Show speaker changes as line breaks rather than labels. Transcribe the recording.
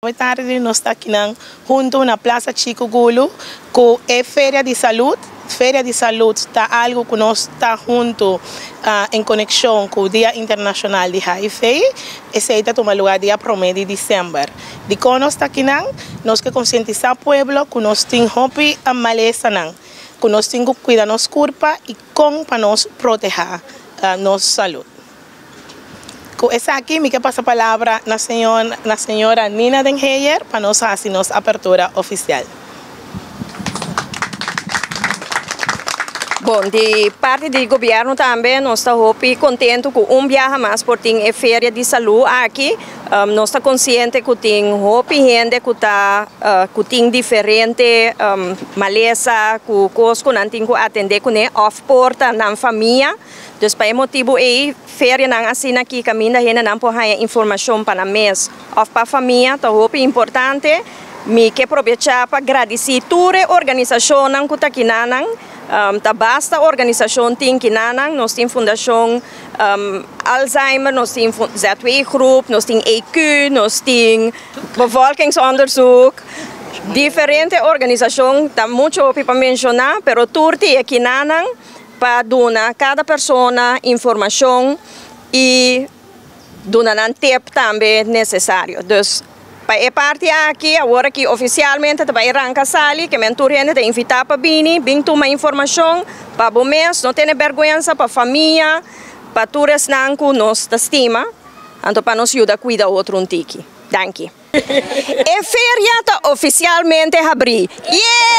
Awe tardi nos ta akinan hunto na Plaza Chico Gulu cu e Feria di Salud. Feria di Salud ta algo cu nos ta hunto en conexion cu Dia Internacional di HIV. Esey ta tuma lugar dia prome di december. Dicon nos ta akinan? Nos ke concientisa pueblo cu nos tin hopi malesanan, cu nos tin cu cuida nos curpa y con pa nos proteha nos salud. Ku esaki mi ke pasa palabra na señor na señora Nina den Heyer pa nos hasi nos apertura ofisial.
Bon, di parti di gobierno tambe nos ta hopi contento cu un biaha mas por tin e feria di salud aki. Nos ta consciente cu tin hopi hende cu ta cu tin diferente malesa cu cos cu nan tin cu atende cune of por ta nan famia. Dus pa e motibu ei, ferianan asina aki kaminda hendenan por haña informashon pa nan mes òf pa famia ta hopi importante. Mi ke probechá pa gradisí tur e organisashonnan ku ta kinanan. Ta basta organisashon tin kinanan. Nos tin Fundashon Alzheimer, nos tin ZW Groep, nos tin EQ, nos tin Bevolkingsonderzoek. Diferente organisashon, ta muchu hopi pa menshoná, pero tur tin e kinanan. Pa duna kada persona informashon i duna nan tep tambe nesesario. Dus pa e parti aki awor aki ofisialmente ta bai ranka sali ke men tur hende ta invitá pa bini bin tuma informashon pa bo mes no tene bèrgwensa pa famia pa tur esnan ku nos ta stima anto pa nos yuda kuida otro un tiki. Danki. E feria ta ofisialmente habrí. Yee!